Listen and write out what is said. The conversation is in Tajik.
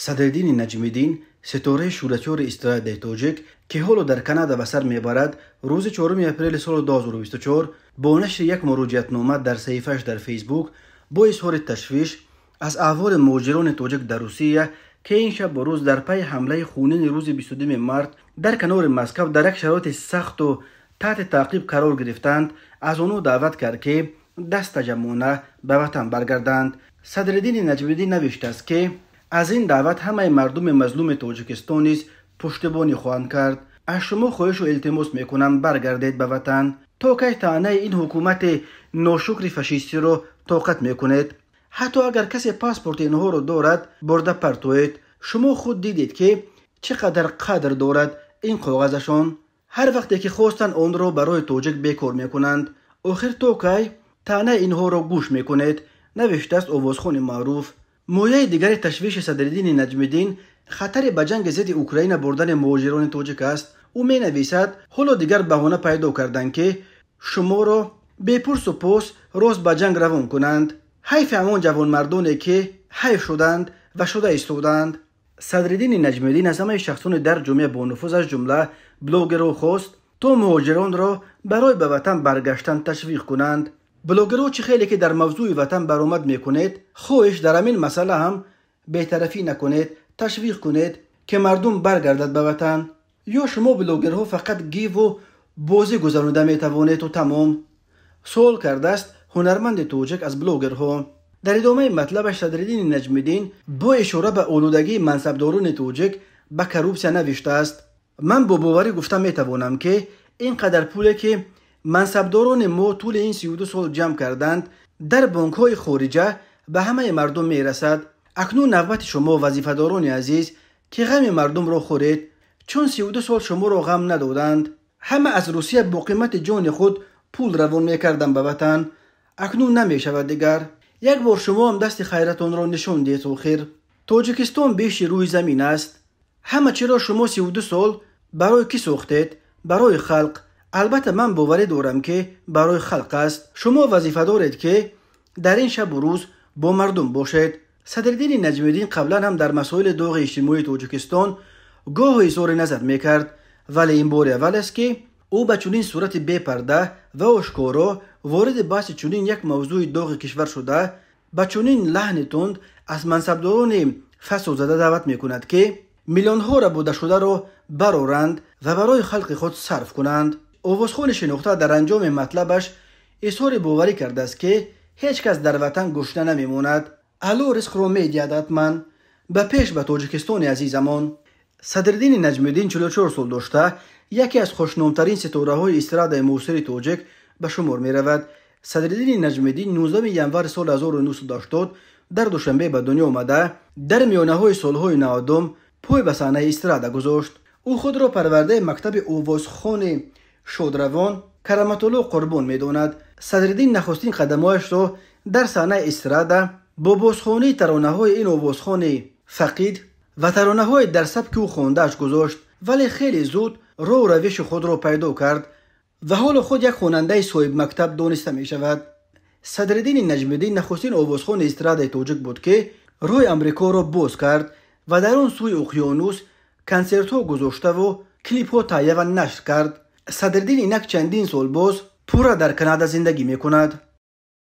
Садриддини Наҷмиддин, ситораи шӯҳратёри эстрадаи тоҷик, ки ҳоло дар Канада ба сар мебарад, рӯзи 4 апрели соли 2024 бо нашри як муроҷиатнома дар саҳифааш дар Фейсбук бо изҳори ташвиш аз аҳволи муҳоҷирони тоҷик дар Русия, ки ин шабу рӯз дар пайи ҳамлаи хунини рӯзи 22 март дар канори Москав дар як шароити сахту таҳти таъқиб қарор гирифтанд, аз онҳо даъват кард, ки дастаҷамъона ба ватан баргарданд. Садриддини Наҷмиддин навиштааст, ки аз ин даъват ҳамаи мардуми мазлуми Тоҷикистон низ пуштибонӣ хоҳанд кард. Аз шумо хоҳишу илтимос мекунам, баргардед ба ватан. То кай таънаи ин ҳукумати ношукри фашистиро тоқат мекунед? Ҳатто агар касе паспорти инҳоро дорад, бурда партоед. Шумо худ дидед, ки чӣ қадар қадр дорад ин коғазашон. Ҳар вақте ки хостанд, онро барои тоҷик бекор мекунанд. Охир то кай таънаи инҳоро гӯш мекунед? Навиштааст овозхони маъруф. Мояи дигари ташвиши Садриддини Наҷмиддин хатари ба ҷанги зидди Украина бурдани муҳоҷирони тоҷик аст. Ӯ менависад, ҳоло дигар баҳона пайдо карданд, ки шуморо бепурсу пос рост ба ҷанг равон кунанд. Ҳайфи ҳамон ҷавонмардоне, ки ҳайф шуданд ва шуда истодаанд. Садриддини Наҷмиддин аз ҳамаи шахсони дар ҷомеа бонуфуз, аз ҷумла блогерро хост, то муҳоҷиронро барои ба ватан баргаштан ташвиқ кунанд. Блогерҳо чӣ хеле ки дар мавзӯи ватан баромад мекунед, хоҳиш дар ҳамин масъала ҳам бетарафӣ накунед, ташвиқ кунед, ки мардум баргардад ба ватан. Ё шумо блогерҳо фақат гиву бозӣ гузаронида метавонеду тамом? Суол кардааст ҳунарманди тоҷик аз блогерҳо. Дар идомаи матлабаш Садриддини Наҷмиддин бо ишора ба олудагии мансабдорони тоҷик ба коррупсия навиштааст: ман бо боварӣ гуфта метавонам, ки ин қадар пуле, ки мансабдорони мо тӯли ин 32 сол ҷамъ карданд, дар бонкҳои хориҷа ба ҳамаи мардум мерасад. Акнун навбати шумо, вазифадорони азиз, ки ғами мардумро хӯред, чун 32 сол шуморо ғам надоданд. Ҳама аз Русия бо қимати ҷони худ пул равон мекарданд ба ватан. Акнун намешавад дигар. Як бор шумо ҳам дасти хайратонро нишон диҳед. Охир Тоҷикистон беши рӯи замин аст. Ҳама чиро шумо 32 сол барои кӣ сохтед? Барои халқ. Албатта, ман боварӣ дорам, ки барои халқ аст. Шумо вазифа доред, ки дар ин шабу рӯз бо мардум бошед. Садриддини Наҷмиддин қаблан ҳам дар масоили доғи иҷтимоии Тоҷикистон гоҳу изҳори назар мекард, вале ин бори аввал аст, ки ӯ ба чунин сурати бепарда ва ошкоро вориди баҳси чунин як мавзӯи доғи кишвар шуда, ба чунин лаҳни тунд аз мансабдорони фасодзада даъват мекунад, ки миллионҳо рабудашударо бароранд ва барои халқи худ сарф кунанд. Овозхони шинохта дар анҷоми матлабаш изҳори боварӣ кардааст, ки ҳеҷ кас дар ватан гушна намемонад. Алло ризқро медиҳад ҳатман. Ба пеш, ба Тоҷикистони азизамон. Садриддини Наҷмиддин 44 сол дошта, яке аз хушномтарин ситораҳои эстрадаи муосири тоҷик ба шумор меравад. Садриддини Наҷмиддин 19 январи соли 1980 дар Душанбе ба дунё омада, дар миёнаҳои солҳои 90 пой ба саҳнаи эстрада гузошт. Ӯ худро парвардаи мактаби овозхони шодравон Караматулло Қурбон медонад. Садриддин нахустин қадамҳояшро дар саҳнаи эстрада бо бозхонии таронаҳои ин овозхони фақид ва таронаҳои дар сабки ӯ хондааш гузошт, вале хеле зуд роҳу равиши худро пайдо кард ва ҳоло худ як хонандаи соҳибмактаб дониста мешавад. Садриддини Наҷмиддин нахустин овозхони эстрадаи тоҷик буд, ки роҳи Амрикоро боз кард ва дар он сӯи уқёнус консертҳо гузоштаву клипҳо таҳия ва нашр кард. Садриддин инак чандин сол боз пурра дар Канада зиндагӣ мекунад.